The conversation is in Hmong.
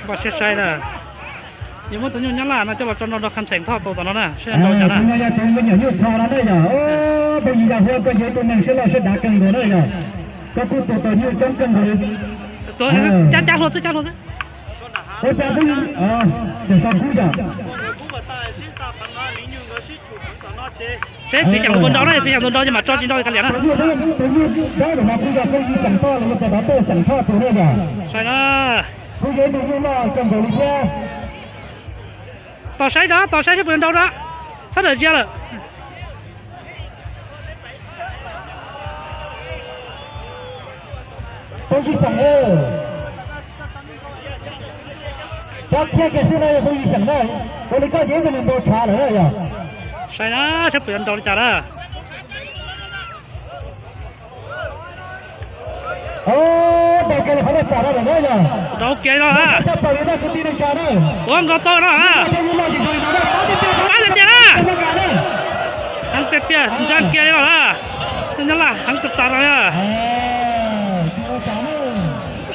Pom siab sai na. Yog muab tus nyuj Nyab Laj no coj los tso nrau nrog Kham Xeem Thoj tus tom no na, seb nrau cas na. Tus no yog tus me nyuam nyuj txho no na yog. Peb yim yam hu koj yog ib tug neeg siab loj siab dav kawg nkaus na yog. Koj kuj tus tau nyuj coob kawg nkaus li. Cab cab hlua xwb, cab hlua xwb. Ua cas kuj tseem tau kub yog. Seb txiv xyeem tus puas nrau na, txiv xyeem tus nrau ces mam tso tsis nrau kav liam na. Tus nyuj dawb ntawm no kuj yog phooj ywg Xeem Thoj los yog tus dov tuaj Xeem Thoj tus na yog. Sai na. Kuj yog ib tug nyuj loj kawg nkaus li thiab. Tos saib na, tos saib seb puas yuav nrau na. Sab ntawm ntsia lawm. Phooj ywg Xeem, tsab thiab kiag xwb no yog phooj ywg Xeem na. Ua li koj ces ib tug nws npau tshav lawm na yog. Sai na, saib puas yuav nrau li cas na. Nrau kiag li no na. Nrau kiag li no na. Tuav nkaus tau no na. Pab tiag tiag na. Heev tiag tiag, nrau kiag li no na. Nyab Laj heev tas tas no na.